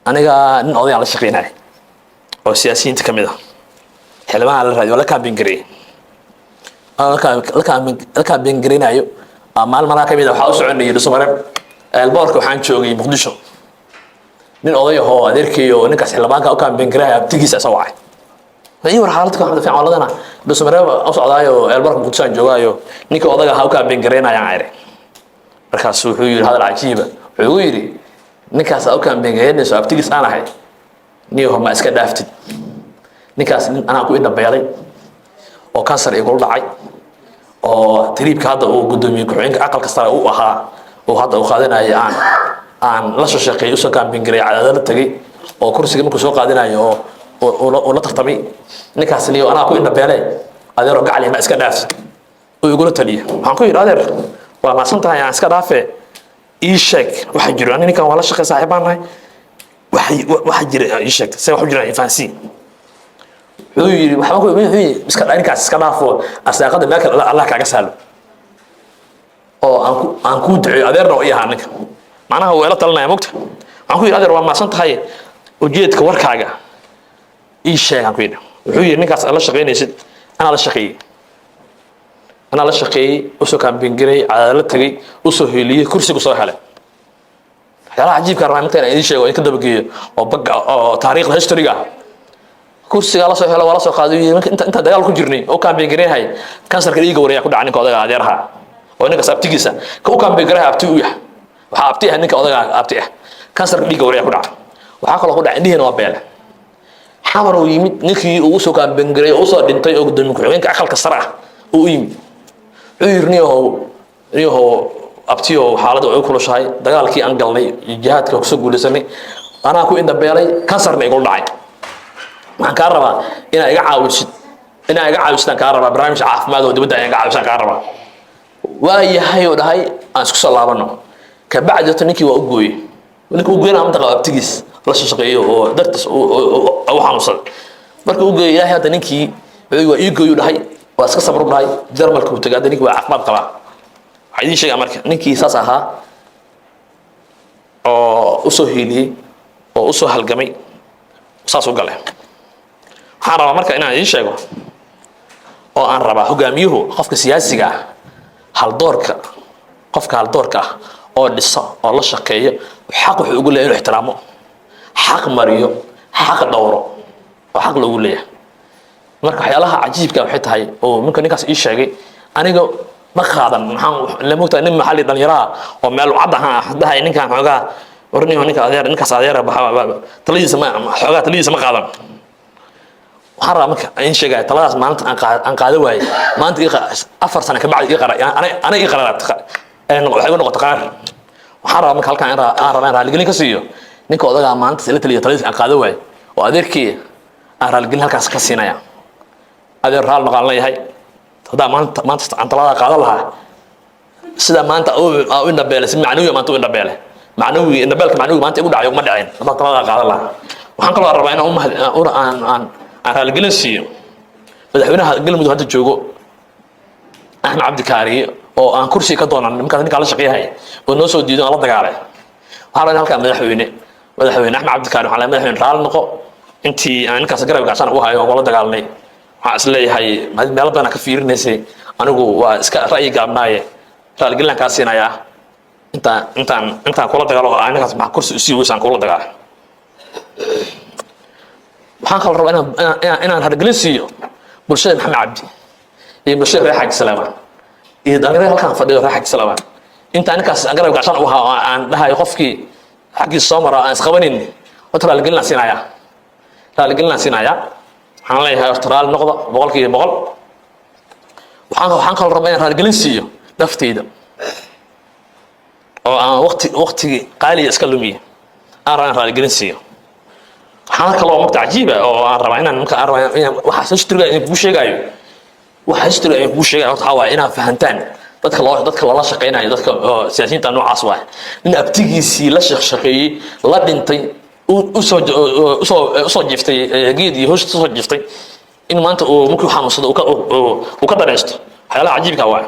Aniga nin odayaan la shaqeynaya oo siyaasiyiinta ka mid ah, xildhibaan la raadiyo, waa la campaign gareeyey. La campaign gareynayo maalin malaa ka mid ah waxaa u soconayay Dhuusamareeb, airportka waxaan joogay Muqdisho. Nin oday ahoo adeerkay oo ninkaas xildhibaanka u campaign gareynaya abtigiisa isa wacay: "Ii war, xaaladka waxaa fiican waladana Dhuusamareeb u socdaayo, airportka Muqdisho aan joogaayo, ninka odaga ahaa u campaign gareynayaan ayre." Markaasu wuxuu yidhi hadal cajiiba. Wuxuu igu yidhi: "Ninkaas aa u campaign gareynayso, abtigiis aan ahay, niyaho ma iska dhaaftid ninkaas? Nin anaa ku indhabeelay oo kansar igula dhacay oo tripka hadda uu guddoomiye ku-xigeenka aqalka sare u ahaa oo hadda uu qaadanayo aan la soo shaqeeyay, usoo campaign gareey, cadaadala tagay oo kursiga markuu soo qaadanayo oo uu la tartamay. Ninkaas niyo anaa ku indhabeele, adeero gacli, ma iska dhaaftid?" Uu igula taliya. Waxaan ku yidhi: "Adeer, waa mahadsan tahay, aan iska dhaafe, ii sheeg waxa jiro. Ani ninkan waa la shaqey, saaxiibaan nahay, waxa jira ii sheeg, se wax u jiraan ifahansiin." Wuxuu yidhi waxba ku wuxuu yidhi: "Iska ninkaas iska dhaafo, arsaaqada meel kale Allah kaaga sahlo oo aan kuu duceeyo." Adeerna waa ii ahaa ninka, macnaha waa ila talinaya mogta. Waxaan ku yidhi: "Adeer, waa mahadsan tahay, ujeedka warkaaga ii sheeg," aan ku yidhi. Wuxuu yidhi: "Ninkaas aad la shaqaynaysid anaa la shaqeeyey, anaa la shaqeeyey, usoo campaign garay, cadaadala tegey, usoo heliyey, kursigu soo helay." Waxyaalaha cajiibka rabaa marka inaan idiin sheego, in ka dabageeyo oo bagga oo taariikhda historyga ah. Kursigaa la soo helo, waa la soo qaaday. Marka intaan dagaal ku jirnay oo campaign gareynhay, kansarka dhiigga wareeya ku dhaca ninka odaga adeeraha oo ninkaas abtigiisa ka u campaign gareynhay abti u yahay. Waxaa abti ah ninka odaga abti ah. Kansarka dhiigga wareeya ku dhaca, waxaa kaloo ku dhaca indhihiina waa beele. Xamar uu yimid, ninkii uu usoo campaign gareey oo usoo dhintay oo gudoomiye ku-xigeenka aqalka sare ah uu u yimid. Wuxuu yidhi: "Niyahow, niyahow abtiyo, xaaladda way u kulushahay. Dagaalkii aan galnay iyo jihaadka kusoo guulaysanay anaa ku indhabeelay, kansarna igula dhacay. Waxaan kaa rabaa inaa iga caawisid, inaa iga caawisidaan kaa rabaa, barnaamij caafimaad oo dibadda iga caawisaan kaa rabaa." "Waa yahay," oo dhahay, "aan isku soo laabano kabacdi." Horta ninkii waa u gooyey. Ninka u goynaa mantaqa abtigiis la shaqeeyo oo dartiis u xanuunsaday. Marka u gooyey, Ilaahay hadda ninkii wuxuu waa ii gooyu dhahay, waa iska sabru dhahay. Jarmalka uu tagay, hadda ninkii waa caafimaad qabaa. Waxaa idiin sheegaa marka ninkii saas ahaa oo usoo hiiliyey oo usoo halgamay saas u galay. Waxaan rabaa marka inaan idiin sheego oo aan rabaa hogaamiyuhu, qofka siyaasiga ah, haldoorka, qofka haldoorka ah oo dhisa oo la shaqeeyo, xaq wuxuu ugu leeyahay inuu ixtiraamo, xaq mariyo, xaq dhowro oo xaq loogu leeyahay. Marka waxyaalaha cajiibka waxay tahay oo minka ninkaas ii sheegay, aniga ma qaadan. Maxaan la mogtahay, nin maxalli dhalinyaraha oo meel cad ahaan dhahay ninkan xoogaa war ninka adeer, ninkaas adeer taladiisa ma xoogaa, taladiisa ma qaadan. Waxaan rabaa marka in sheegaya taladaas maalinta aan qaada waayey, maanta 4 sano kabacdi ii qara ana ii qararaat, waxay igu noqotay qaraar. Waxaan rabaa marka halkaan aan rabaa in raaligelin ka siiyo ninka odagaa maalintaas ila taliya, taladiisa aan qaada waayey oo adeerkii aan raaligelin halkaas ka siinaya. "Adeer, raal noqaan," leeyahay. Haddaa maanta aan taladaa qaadan lahaa, sida maanta u indhabeelay, si macnawiya maanta u indhabeelay, macnawi indhabeelka macnawi maanta igu dhacay uma dhaceen haddaan taladaa qaadan lahaa. Waxaan kaloo rabaa inaan umahad aan aan aan raaligelin siiyo madaxweynaha Galmudug hadda joogo, Axmed Cabdi Kaariye, oo aan kursi ka doonan nimankaas, ninkaa la shaqeeyahay oo noo soo diido aan la dagaalay. Waxaan rabaa in halkaa madaxweyne Axmed Cabdi Kaariye waxaan leeyahay: madaxweyne, raali noqo. Intii aan ninkaas garab gaashaan ugu hayo oo la dagaalnay, waxaan is leeyahay meelo badan ka fiirinaysay, anigu waa iska ra'yi gaabnaaye, raaligelinaan kaa siinayaa intaan kula dagaalo oo aan ninkaas maxaa kursi usii weysaan kula dagaalay. Waxaan kaloo rabaa inaan raaligelin siiyo bulshada Maxamed Cabdi iyo bulshada reer Xaaji Salaamaan iyo dhalinyarada halkaan fadhiyo reer Xaaji Salaamaan. Intaan ninkaas garab gaashaan u ahaa oo aan dhahayo qofkii xaggiisa soo mara aan isqabanin, horta raaligelinaan siinayaa, raaligelinaan siinayaa. Waxaan leeyahay: horta raali noqda 100%. Waxaan kaloo rabaa inaan raaligelin siiyo nafteyda oo aan waqtigii qaaliga iska lumiye, aan rabaa inaan raaligelin siiyo. Waxaan kaloo marka cajiiba oo aan rabaa inaan marka aan rabaa inaan waxa historyga idin kugu sheegayo, waxa history idin kugu sheegayo horta waxaa waaye inaad fahantaan dadka loola shaqeynayo, dadka oo siyaasiyiinta noocaas waaye. Nin abtigiisii la shaqeeyey, la dhintay, usoo jiiftay geed iyo hoost usoo jiiftay, in maanta uu markuu xanuunsado uu ka dareysto, waxyaalaha cajiibka waaye.